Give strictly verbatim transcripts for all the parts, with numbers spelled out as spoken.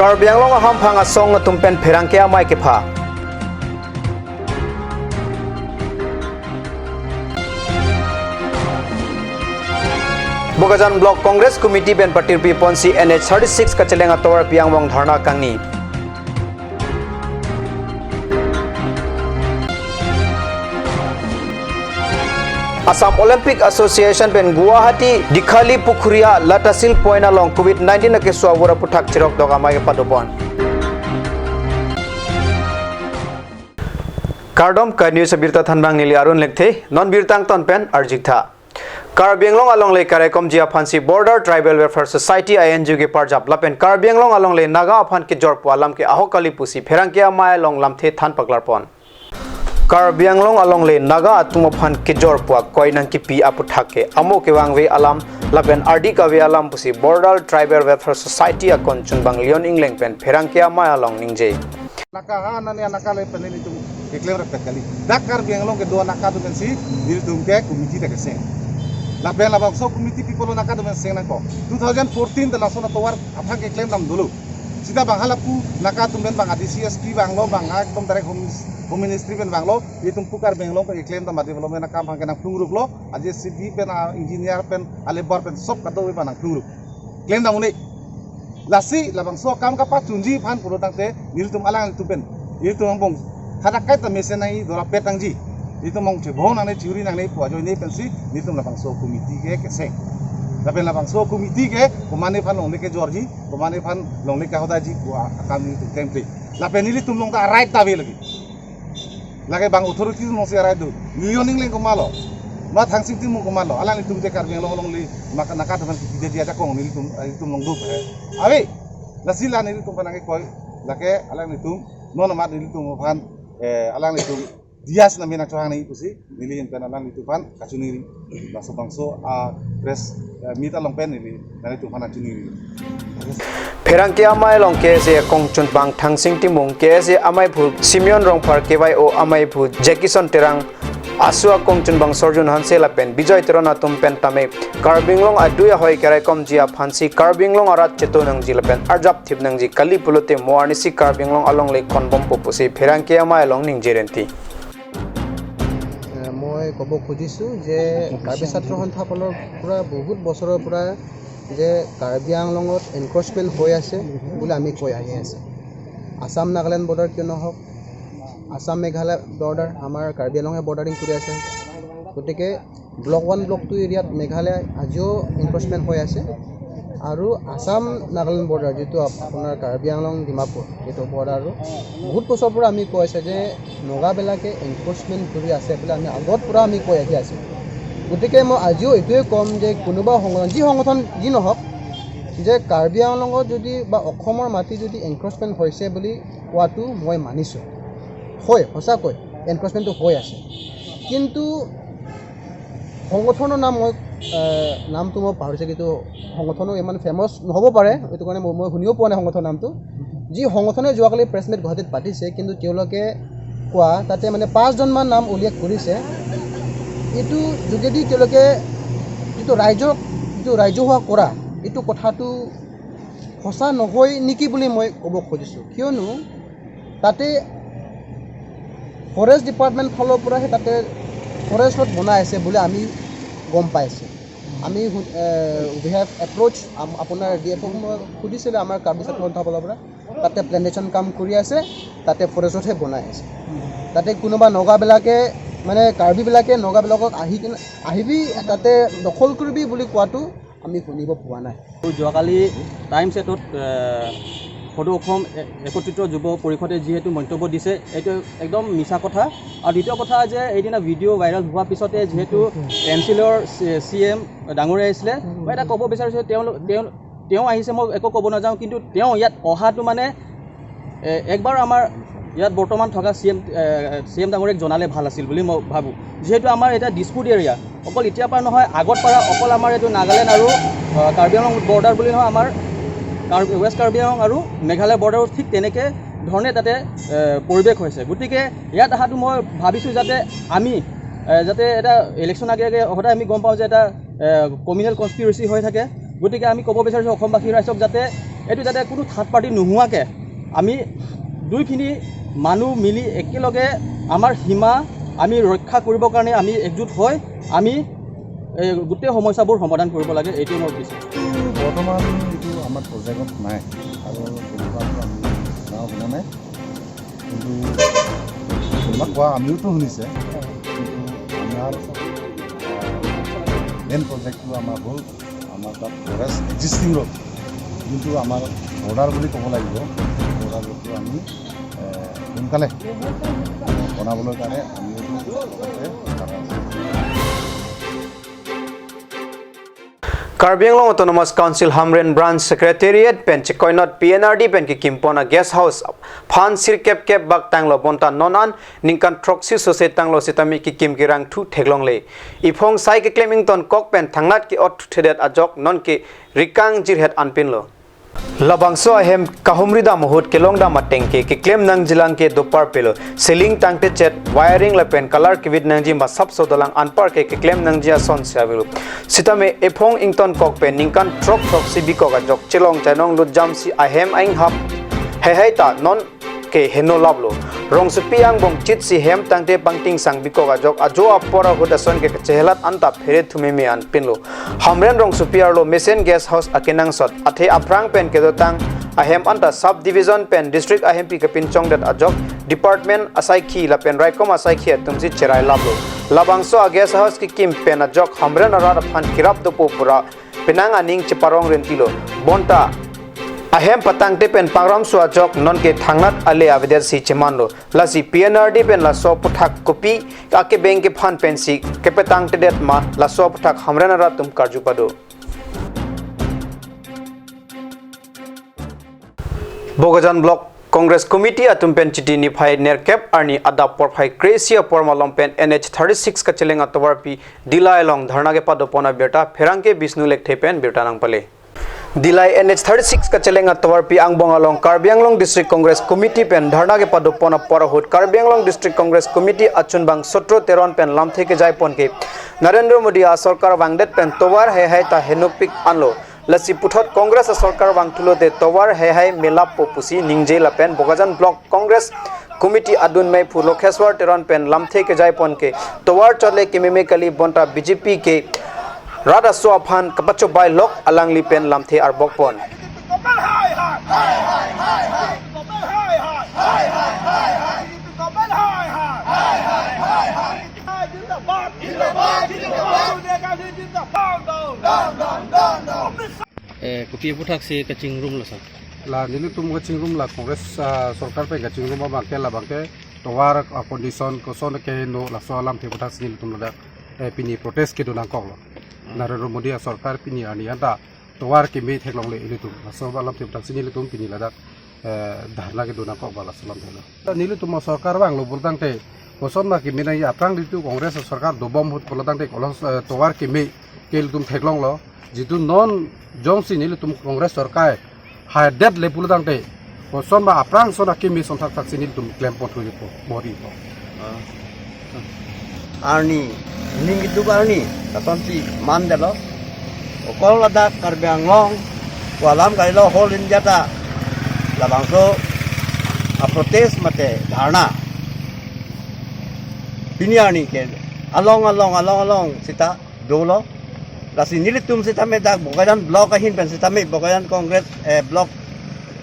Karbi Anglong ahamphang asong atum pen pherangke amei kepha. Bokajan Block Congress Committee pen patirpi ponsi N H thirty-six kacheleng atovarpi angbong dharna kangni. Assam Olympic Association pen Guwahati Dighali Pukhuri a Latasil Point along covid nineteen akeso avur aputhak chirok dok amei kepadopon. Kardom, ka news abirta thanbang neli Arun Lekthe, non birta angton pen arjik tha. Karbi Anglong alongle karaikomji aphansi Border Tribal Welfare Society I N G O keparjap lapen Karbi Anglong alongle Naga aphan kejor pu alam ke ahok kali pusi pherangke amei along lamthe than paklarpon. Karbi Anglong alongle Naga atum aphan kejor pu akoi nangkipi aputhak ke amo kevangve alam lapen ardi kave alam pusi Border Tribal Welfare Society akon chunbang Leon Engleng pen pherangke amei along ningje. Naka ha nani anaka le pen nelitum keklem rap kali. Dak Karbi Anglong kedo anaka atum pensi nelitum ke committee ta keseng. Lapen labangso committee pi apot lo naka atum pen seng nangkok. Two thousand fourteen ta lason atovar aphan keklem dam dolo. Sita bang halapu naka atum pen bang A D C S P vanglo, bang ekdom direct home, home ministry pen vanglo. Itum pu Karbi Anglong pen keklem dam development akam aphan ke nangplungruklo. A J C B pen, a engineer pen, a labour pen sob kadokave aphan nangplungruk. Klem dam un-e. Lasi labangso akam kapachunji aphan pulo tangte nelitum alanglitum pen, nelitum angbong hadak kaita mesen nangji, dora pet nangji, nelitum angbong chebong nangne, churi nangne pu ajoine pensi nelitum labangso committee ke keseng. Lapen labangso committee ke komatne aphan longle kejorji, komatne aphan longle kahodaiji pu akam nelitum klemkle. Lapen nelitum along ta right ta ave lagi. Lake bang authority alongsi arai do. Leon Engleng komatlo, ma Thangsing Timung komatlo, alanglitum te Karbi Anglong alongle naka, naka atum aphan kipidetji ajakong nelitum, nelitum along do he. Ave, lasi la nelitum aphan nangkoi, lake alanglitum non amat nelitum aphan, eh, alanglitum dias nami nangchohang nangji pusi neli ahin pen alanglitum aphan kachiningri. Laso bangso a press, eh, meet along pen neli nanglitum aphan kachiningri. Pherangke amei along K S A akong chunbang Thangsing Timung, K S A ameiphu Simeon Rongphar, K Y O ameiphu Jackson Terang, ASU akong chunbang Sorjun Hanse lapen Bijoy Teron atum pen tame Karbi Anglong adui ahoi keraikomji aphansi Karbi Anglong arat cheto nangji lapen arjap thip nangji kali pulote mo arnisi Karbi Anglong alongle konbompo pusi pherangke amei along ningje renti. এ, মই ক'ব খুজিছোঁ যে কাৰ্বি ছাত্ৰ সন্থাৰ ফালৰ পৰা বহুত বছৰৰ পৰা যে কাৰ্বি আংলঙত এনক্ৰ'চমেণ্ট হৈ আছে বুলি আমি কৈ আহি আছে। আছাম নাগালেণ্ড বৰ্ডাৰ কিয় নহওক, আছাম মেঘালয় বৰ্ডাৰ, আমাৰ কাৰ্বি আংলঙে বৰ্ডাৰিং কৰি আছে। গতিকে ব্লক ওৱান, ব্লক টু এৰিয়াত মেঘালয় আজিও এনক্ৰ'চমেণ্ট হৈ আছে। আৰু আছাম নাগালেণ্ড বৰ্ডাৰ যিটো আপ-, আপোনাৰ কাৰ্বি আংলং ডিমাপুৰ, এইটো বৰ্ডাৰ আৰু বহুত বছৰৰ পৰা আমি কৈ আছে যে নগাবিলাকে এনক্ৰ'চমেণ্ট কৰি আছে বুলি আমি আগত পৰা আমি কৈ আহি আছোঁ। গতিকে মই আজিও এইটোৱে ক'ম যে কোনোবা সংগঠন, যি সংগঠন যি নহওক, যে কাৰ্বি আংলঙত যদি বা অসমৰ মাটি যদি এনক্ৰ'চমেণ্ট হৈছে বুলি কোৱাটো মই মানিছোঁ। হয়, সঁচাকৈ এনক্ৰ'চমেণ্টটো হৈ আছে, কিন্তু সংগঠনৰ নাম মই, এ, নামটো মই পাহৰিছোঁ, কিন্তু সংগঠনো ইমান ফেমাছ নহ'ব পাৰে, সেইটো কাৰণে মই, মই শুনিও পোৱা নাই সংগঠনৰ নামটো। যি সংগঠনে যোৱাকালি প্ৰেছ মিট গুৱাহাটীত পাতিছে, কিন্তু তেওঁলোকে কোৱা তাতে মানে পাঁচজনমান নাম উল্লেখ কৰিছে। এইটো যোগেদি তেওঁলোকে যিটো ৰাইজক, যিটো ৰাজহুৱা কৰা, এইটো কথাটো সঁচা নহয় নেকি বুলি মই ক'ব খুজিছোঁ। কিয়নো তাতে ফৰেষ্ট ডিপাৰ্টমেণ্ট ফালৰ পৰাহে তাতে ফৰেষ্ট ৰোড বনাই আছে বুলি আমি গম পাইছোঁ। আমি সু-, এ, we have approach, আম-, আপোনাৰ ডি এফ অ'ক মই সুধিছিলোঁ আমাৰ কাৰ্বি ছাত্ৰ সন্থাৰ ফালৰ পৰা। তাতে প্লেণ্টেশ্যন কাম কৰি আছে, তাতে ফৰেষ্ট ৰোডহে বনাই আছে। তাতে কোনোবা নগাবিলাকে, মানে কাৰ্বিবিলাকে নগাবিলাকক আহি কিনে, "আহিবি, তাতে দখল কৰিবি" বুলি কোৱাটো আমি শুনিব পোৱা নাই। আৰু যোৱাকালি টাইমছ এইটত, এ, সদৌ অসম এ-, একত্ৰিত যুৱ পৰিষদে যিহেতু মন্তব্য দিছে, এইটো একদম মিছা কথা। আৰু দ্বিতীয় কথা যে এইদিনা ভিডিঅ' ভাইৰেল হোৱাৰ পিছতে যিহেতু এম চি এলৰ চি, চি এম ডাঙৰীয়া আহিছিলে, মই এটা ক'ব বিচাৰিছোঁ, তেওঁ, তেওঁ, তেওঁ আহিছে, মই একো ক'ব নাযাওঁ, কিন্তু তেওঁ ইয়াত অহাটো মানে এ, একবাৰ আমাৰ ইয়াত বৰ্তমান থকা চি এম, এ, চি এম ডাঙৰীয়াক জনালে ভাল আছিল বুলি মই ভাবোঁ। যিহেতু আমাৰ এতিয়া ডিছপুট এৰিয়া, অকল এতিয়াৰ পৰা নহয়, আগৰ পৰা অকল আমাৰ এইটো নাগালেণ্ড আৰু, আ, কাৰ্বি আংলং বৰ্ডাৰ বুলি নহয়, আমাৰ কাৰ্বি, ৱেষ্ট কাৰ্বি আংলং আৰু মেঘালয় বৰ্ডাৰো ঠিক তেনেকে ধৰণে তাতে, এ, পৰিৱেশ হৈছে। গতিকে ইয়াত অহাটো মই ভাবিছোঁ যাতে আমি, এ, যাতে এটা ইলেকশ্যন আগে আগে সদায় আমি গম পাওঁ যে এটা, এ, কমিউনেল কনস্পিৰেচি হৈ থাকে। গতিকে আমি ক'ব বিচাৰিছোঁ অসমবাসী ৰাইজক যাতে এইটো যাতে কোনো থাৰ্ড পাৰ্টি নোহোৱাকৈ আমি দুইখিনি মানুহ মিলি একেলগে আমাৰ সীমা আমি ৰক্ষা কৰিবৰ কাৰণে আমি একজোট হৈ আমি এই গোটেই সমস্যাবোৰ সমাধান কৰিব লাগে, এইটোৱে মোৰ উদ্দেশ্য। বৰ্তমান এইটো আমাৰ প্ৰজেক্টত নাই আৰু তেনেকুৱাটো আমি নাও শুনা নাই, কিন্তু কোনোবা কোৱা আমিওতো শুনিছে, কিন্তু আমাৰ মেইন প্ৰজেক্টটো আমাৰ হ'ল আমাৰ তাত ফৰেষ্ট এক্সিষ্টিং ৰোড, যোনটো আমাৰ বৰ্ডাৰ বুলি ক'ব লাগিব, বৰ্ডাৰ ৰোডটো আমি এ, সোনকালে বনাবলৈ কাৰণে আমিওতো লগতে খাৰা আছোঁ। Karbi Anglong Autonomous Council Hamren Branch Secretariat pen chekoinot P N R D pen kekimpon a guest house aphan sirkep kep bak tanglo bonta non an ningkan throksi sose tanglo sitame kekim kerangthu theklongle. Iphong sai keklem ingtonkok pen thangnat ke-ot thuthedet ajok non ke rikang jirhet anpinlo. Labangso ahem kahumri dam ahut kelong dam ateng ke keklem nangjilang ke dopar pelo. Ceiling tangte chet, wiring lapen colour kevit nangji ma sapso dolang anpar ke keklem nangji ason si avelo. Sitame ephong ingtonkok pen ningkan throk throksi bikok ajok chelong chainong lut jamsi ahem ainghap heihai ta non ke heno laplo. Rongsopi angbong chitsi hem tangte pangtingsang bikok ajok ajo apor ahut ason ke kachehelat anta phere thumeme anpinlo. Hamren rongsopi arlo mesen guest house akenangsot athe aphrang pen kedotang ahem anta sub division pen district ahempi kapinchongdet ajok department asaikhi lapen raikom asaikhi atumsi cherai laplo. Labangso a guest house kekim pen ajok Hamren arat aphan kirap dopo pura penang aning cheparong rentilo. Bonta ahem patangte pen pangram su ajok non ke thangnat ale avedet si chemanlo. Lasi P N R D pen laso aputhak kopi akebeng kephan pensi kepetangtedet ma laso aputhak Hamren arat atum karju pado. Bokajan Block Congress Committee atum pen chiti niphai nerkep arni adap porphai kre-isi apor malom pen N H thirty-six kacheleng atovarpi Dillai along dharna kepadopon abirta pherangke Bishnu Lekthe pen birta nangpale. Dillai N H thirty-six kacheleng atovarpi angbong along Karbi Anglong District Congress Committee pen dharna kepadopon apor ahut Karbi Anglong District Congress Committee achunbang Sotro Teron pen lamthe kejaipon ke Narendra Modi asorkar vangdet pen tovar heihai ta henopik anlo. Lasi puthot Congress asorkar vangthulote tovar heihai melappo pusi ningje lapen Bokajan Block Congress Committee adun meiphu Lokheswar Teron pen lamthe kejaipon ke tovar chole kememe kali bonta B J P ke rat aso aphan kapachobai lok alangli pen lamthe arbokpon. Eh, kopi aputhak si kachingrumlo sir? La nelitum kachingrum la Congress, ah, sorkar pen kachingrum abang ke labang ke tovar, ah, condition koson ke no laso alamthe aputhak si nelitum ladak, eh, pini protest kedo nangkoklo. Hmm. Narendra Modi asorkar pini arni anta tovar keme theklongle ilitum. Laso alamthe aputhak si nelitum pini ladak, eh, dharna kedo nangkok ba laso alamthelo. Nelitum asorkar vanglo pulotangte koson ma keme nangji, aphrang ditu Congress asorkar dobom ahut pulotangte kolos, eh, tovar keme ke ilitum theklonglo. Jitu non jongsi nelitum Congress sorkar haidet le pulotangte koson ma aphrang son akeme son thakthak si nelitum klempon thulipo, boripo. Ah. Arni, ning itu arni, kasonsi mandetlo. Okol ladak Karbi Anglong, ko alam kalilo whole India ta labangso a protest mate dharna pini arni ke along along along along sita dolo. Lasi nelitum sitame dak Bokajan Block ahin pen sitame Bokajan Congress, eh, Block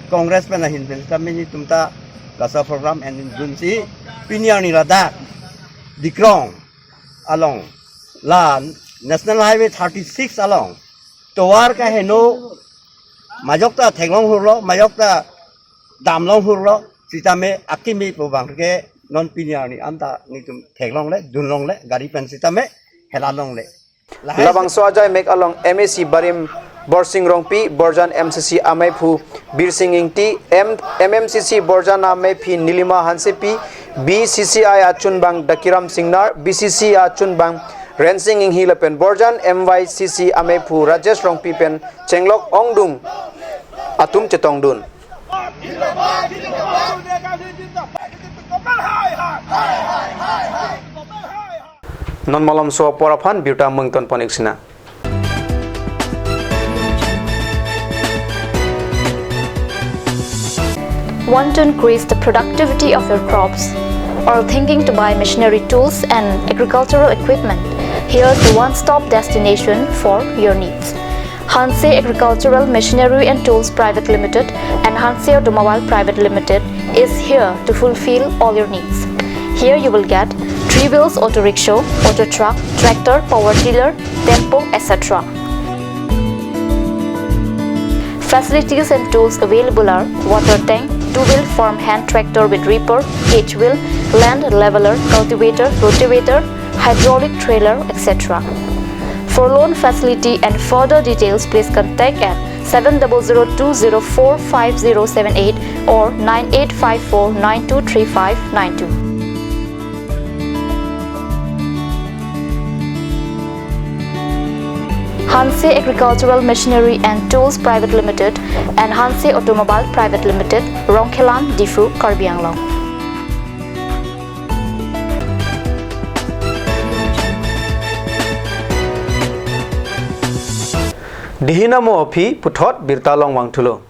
Congress pen ahin pen sitame nelitum ta laso program endun si pini arni ladak Dikrong along la National Highway thirty-six along tovar kaheno majok ta theklong hurlo, majok ta damlong hurlo, sitame akeme pu abang ke non pini arni anta nelitum theklongle, dunlongle, gari pen sitame helalongle. Lahai labangso ajai mek along M A C barim Borsing Rongpi, Borjan M C C ameiphu Birsing Ingti, M-, M M C C Borjan ameiphi Nilima Hansepi, B C C I achunbang Dakiram Singnar, B C C I achunbang Rensing Inghi lapen Borjan M Y C C ameiphu Rajesh Rongpi pen chenglok ongdung atum chetongdun. Non malomso apor aphan birta mengton ponik sina. Want to increase the productivity of your crops? Or thinking to buy machinery tools and agricultural equipment? Here's the one-stop destination for your needs. Hanse Agricultural Machinery and Tools Private Limited and Hanse Automobile Private Limited is here to fulfill all your needs. Here you will get three wheels auto rickshaw, auto truck, tractor, power tiller, tempo, et cetera. Facilities and tools available are water tank, two-wheel farm hand tractor with reaper, cage wheel, land leveler, cultivator, rotavator, hydraulic trailer, et cetera. For loan facility and further details, please contact at seven double zero two zero four five zero seven eight or nine eight five four nine two three five nine two. Hanse Agricultural Machinery and Tools Private Limited and Hanse Automobile Private Limited, Rongkhelan, Diphu, Karbi Anglong. Dihina mo aphi puthot birta along vangthulo.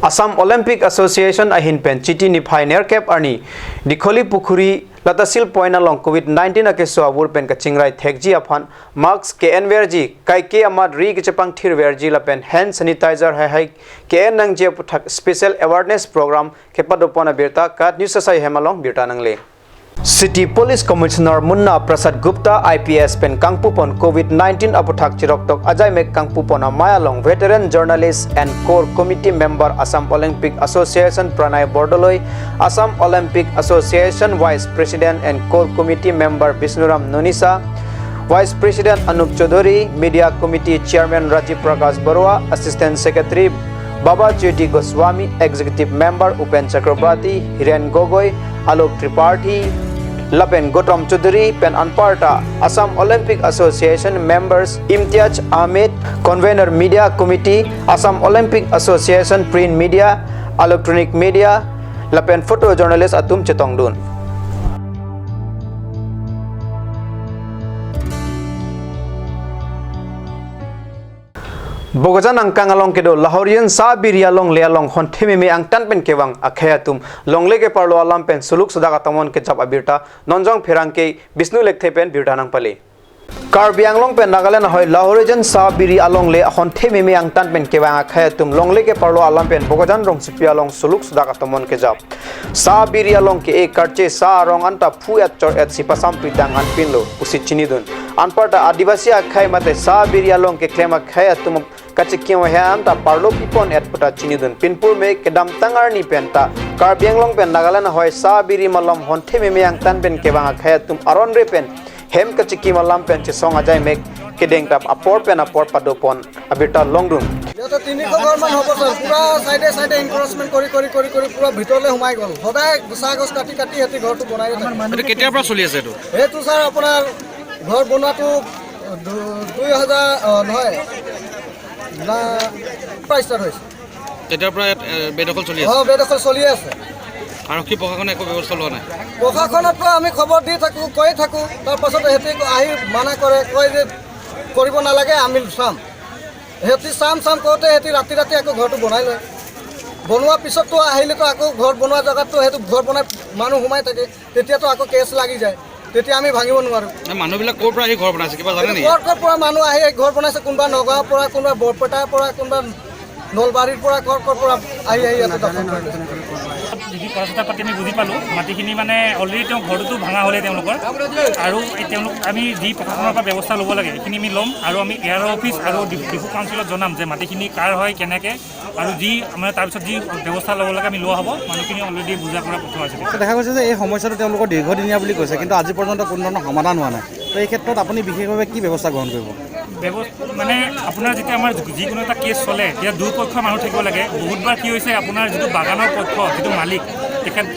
Assam Olympic Association ahin pen Chiti niphai nerkep arni Dikholi Pukhuri la Tehsil Point along covid nineteen akeso avur pen kachingrai thekji aphan mask ke-enverji, kaike amat ri kechepangthirverji lapen hand sanitizer haihai ke-en nangji aputhak special awareness program kepadopon abirta KAT News asai hem along birta nangle. City Police Commissioner Munna Prasad Gupta I P S pen kangpupon covid nineteen aputhak chiroktok ajaimek kangpupon amei along veteran journalist and core committee member Assam Olympic Association Pranay Bordoloi, Assam Olympic Association Vice President and core committee member Bishnuram Nunisa, Vice President Anup Chaudhary, Media Committee Chairman Rajiv Prakash Barua, Assistant Secretary Baba Jyoti Goswami, Executive Member Upen Chakrabarty, Hiren Gogoi, Alok Tripathi, lapen Gautam Chaudhary pen anparta Assam Olympic Association members Imtiaz Ahmed, Convener Media Committee, Assam Olympic Association Print Media, Electronic Media, lapen photo journalist atum chetongdun. Bokajan angkang along kedo Lahorijan Sah Biri alongle along honthe meme angtan pen kevang akhei atum longle keparlo alam pen suluk sudak atomon kejap abirta Nonjong pherangke Bishnu Lekthe pen birta nangpale. Karbi Anglong pen Nagaland ahoi Lahorijan Sah Biri alongle honthe meme angtan pen kevang akhei atum longle keparlo alam pen Bokajan rongsopi along suluk sudak atomon kejap. Sah Biri along ke-e karche sah arong anta phu-et chor-et si pasampri dang anpinlo pusi chinidun. Anparta Adivasi akhei mate Sah Biri along keklem akhei atum kachikim ahem ta parlo pipon-et puta chinidun. Pinpur me kedamtang arni pen ta Karbi Anglong pen Nagaland ahoi Sah Biri malom honthe meme angtan pen kevang akhei atum aron re pen hem kachikim alam pen chesong ajaimek kedeng ta apor pen apor padopon abirta longdun. ইয়াতে তিনিশ ঘৰমান হ'ব ছাৰ। পুৰা চাইডে চাইডে এনক্ৰ'চমেণ্ট কৰি কৰি কৰি কৰি পুৰা ভিতৰলৈ সোমাই গ'ল। সদায় চাহ গছ কাটি কাটি সিহঁতি ঘৰটো বনাই থাকে। এইটো কেতিয়াৰ পৰা চলি আছে এইটো? এইটো ছাৰ আপোনাৰ ঘৰ বনোৱাটো দু-, দুই হাজাৰ, অ, নহয়, না, পৰা ষ্টাৰ্ট হৈছে। তেতিয়াৰ পৰা ইয়াত, এ, বেদখল চলি আছে? অ, বেদখল চলি আছে। আৰক্ষী প্ৰশাসনে একো ব্যৱস্থা লোৱা নাই? প্ৰশাসনক তো আমি খবৰ দি থাকোঁ, কৈ থাকোঁ, তাৰ পাছত সিহঁতে আহি মানা কৰে, কয় যে কৰিব নালাগে, আমি চাম। সিহঁতি চাম চাম কওঁতে সিহঁতি ৰাতি ৰাতি আকৌ ঘৰটো বনাই লয়। বনোৱাৰ পিছততো আহিলেতো আকৌ ঘৰ বনোৱা জেগাততো সেইটো ঘৰ বনাই মানুহ সোমাই থাকে, তেতিয়াতো আকৌ কেছ লাগি যায়, তেতিয়া আমি ভাঙিব নোৱাৰোঁ। নাই, মানুহবিলাক ক'ৰ পৰা আহি ঘৰ বনাইছে, কিবা জানে এইটো নেকি? ক'ৰ ক'ৰ পৰা মানুহ আহি ঘৰ বনাইছে, কোনোবা নগাঁৱৰ পৰা, কোনোবা বৰপেটাৰ পৰা, কোনোবা নলবাৰীৰ পৰা, ক'ৰ ক'ৰ পৰা আহি আহি ইয়াতে দখল কৰিছে। যিখিনি কথা চথা পাতি আমি বুজি পালোঁ, মাটিখিনি মানে অলৰেডি তেওঁ ঘৰটোতো ভাঙা হ'লে তেওঁলোকৰ, আৰু এই তেওঁলোক, আমি যি প্ৰশাসনৰ পৰা ব্যৱস্থা ল'ব লাগে সেইখিনি আমি ল'ম, আৰু আমি এ আৰ অ' অফিচ আৰু ডিফু, ডিফু কাউন্সিলত জনাম যে মাটিখিনি কাৰ হয়, কেনেকে, আৰু যি মানে তাৰপিছত যি ব্যৱস্থা ল'ব লাগে আমি লোৱা হ'ব। মানুহখিনি অলৰেডি বুজা কৰা পঠোৱা হৈছে। দেখা গৈছে যে এই সমস্যাটো তেওঁলোকৰ দীৰ্ঘদিনীয়া বুলি কৈছে, কিন্তু আজি পৰ্যন্ত কোনো ধৰণৰ সমাধান হোৱা নাই। তো এই ক্ষেত্ৰত আপুনি বিশেষভাৱে কি ব্যৱস্থা গ্ৰহণ কৰিব? ব্যৱস্থা মানে আপোনাৰ যেতিয়া আমাৰ যিকোনো এটা কেছ চলে, তেতিয়া দুয়োপক্ষৰ মানুহ থাকিব লাগে। বহুতবাৰ কি হৈছে, আপোনাৰ যিটো বাগানৰ পক্ষ, যিটো মালিক, তেখেত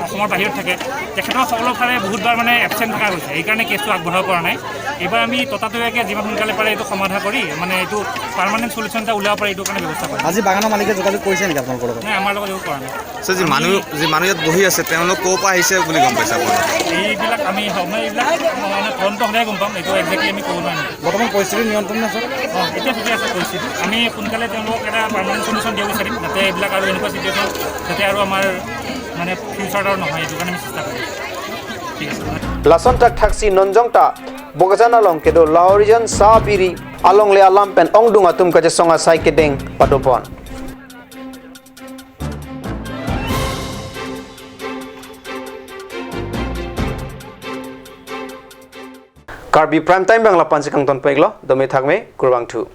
অসমৰ বাহিৰত থাকে, তেখেতসকলৰ কাৰণে বহুতবাৰ মানে এবচেণ্ট থকা হৈছে, এইকাৰণে কেছটো আগবঢ়াব পৰা নাই। এইবাৰ আমি ততাতৈয়াকৈ যিমান সোনকালে পাৰে এইটো সমাধা কৰি মানে এইটো পাৰ্মানেণ্ট চলিউশ্যন এটা উলিয়াব পাৰে, এইটো কাৰণে ব্যৱস্থা কৰিম। আজি বাগানৰ মালিকে যোগাযোগ কৰিছে নেকি আপোনালোকৰ লগত? নাই, আমাৰ লগত একো কৰা নাই। ছাৰ, যি মানুহ, যি মানুহ ইয়াত বহি আছে, তেওঁলোক ক'ৰ পৰা আহিছে বুলি গম পাইছে আপোনালোকে? এইবিলাক আমি হ-, মানে এইবিলাক মানে তদন্ত হ'লেহে গম পাম, এইটো একজেক্টলি আমি ক'ব নোৱাৰিম। বৰ্তমান পৰিস্থিতি নিয়ন্ত্ৰণ আছে? অ, এতিয়া ঠিকে আছে পৰিস্থিতি। আমি সোনকালে তেওঁলোকক এটা পাৰ্মানেণ্ট চলিউশ্যন দিব বিচাৰিম, যাতে এইবিলাক আৰু এনেকুৱা চিটুৱেশ্যন যাতে আৰু আমাৰ মানে ফিউচাৰত আৰু নহয়, এইটো কাৰণে আমি চেষ্টা কৰিম। ঠিক আছে। Lason thakthaksi nonjong ta Bokajan along kedo Lahorijan Sabiri alongle alam pen ongdung atum kachesong asai kedeng padopon. Karbi Prime Time bang lapu-ansi kangton peklo, dome thakme, kurvangthu.